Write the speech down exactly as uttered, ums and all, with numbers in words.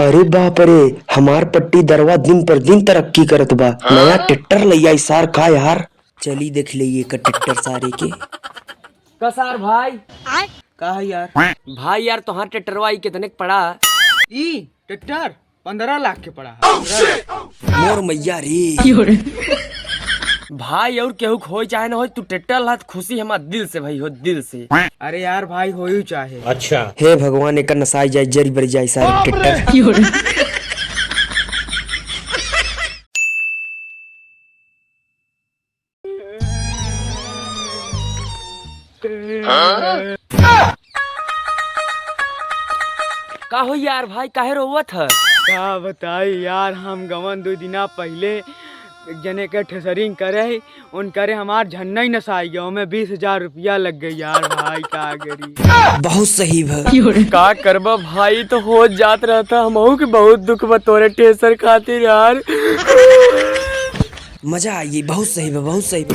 अरे बाप रे, हमार पट्टीदरवा दिन पर दिन तरक्की करत बा। नया ट्रैक्टर लइ आई सार का यार। चली देख ले ये का ट्रैक्टर सारे के। का सार भाई? का है यार? भाई यार, तोहार ट्रैक्टरवा ई कितने के पड़ा? ई ट्रैक्टर पन्द्रह लाख के पड़ा है। मोर मैया रे। भाई, और केहू के होई चाहे ना होई, तू ट्रैक्टर लात खुशी हमार दिल से भाई हो, दिल से। अरे यार भाई, होई चाहे। अच्छा। हे भगवान, एकर नसाई जाए, जरी बरी जाए सारे ट्रैक्टर। का हो यार भाई, काहे रोवत ह? का बताई यार, हम गवन दो दिना पहिले एक जने के ठेसरिंग करे, उनकरे हमार झन्ना ही नसाई गया, ओमे बीस हजार रुपया लग गई यार भाई, का करी? बहुत सही भ। का करबा भाई, तो हो जात रहता, हमहू के बहुत दुख बा तोरे ठेसर खातिर यार। मजा आई, बहुत सही बा, बहुत सही बा।